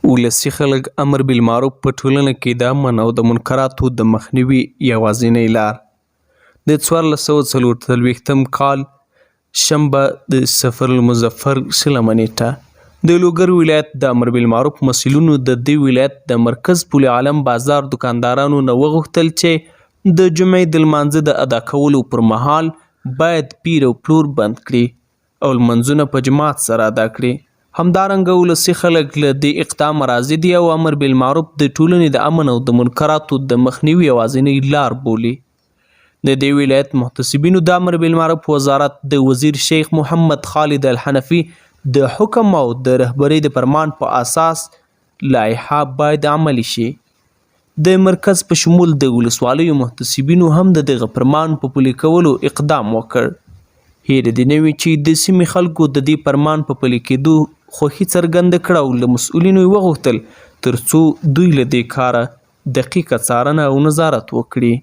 ولسي خلک امر بالمعروف په ټولنه کې د امن او د منکراتو د مخنیوي یوازینۍ لار. د 1444 کال شنبه د صفر المظفر 20مه نېټه د لوګر ولایت د امر بالمعروف مسؤلینو د دې ولایت د مرکز پل عالم بازار دوکاندارانو نه وغوښتل چې د جمعې د لمانځه د ادا کولو پر مهال باید پیر او پلور بند کړي او لمونځونه په جماعت سره ادا کړي. همدارنګه ولسي خلک له دې اقدامه راضي دي او امر بالمعروف د ټولنې د امن او د منکراتو د مخنیوي یوازینۍ لار بولي. د دې ولایت محتسبینو د امر بالمعروف وزارت د وزیر شیخ محمد خالد الحنفي د حکم او د رهبرۍ د فرمان په اساس لایحه باید عملي شي. د مرکز په شمول د ولسوالیو محتسبینو هم د دغه فرمان په پلي کولو اقدام وکړ. هېره دې نه وي چې د سیمې خلکو د دې فرمان په پلي کېدو خوښي څرګنده کړه او له مسؤلینو یې وغوښتل تر څو دوی له دې کاره دقیقه څارنه او نظارت وکړي.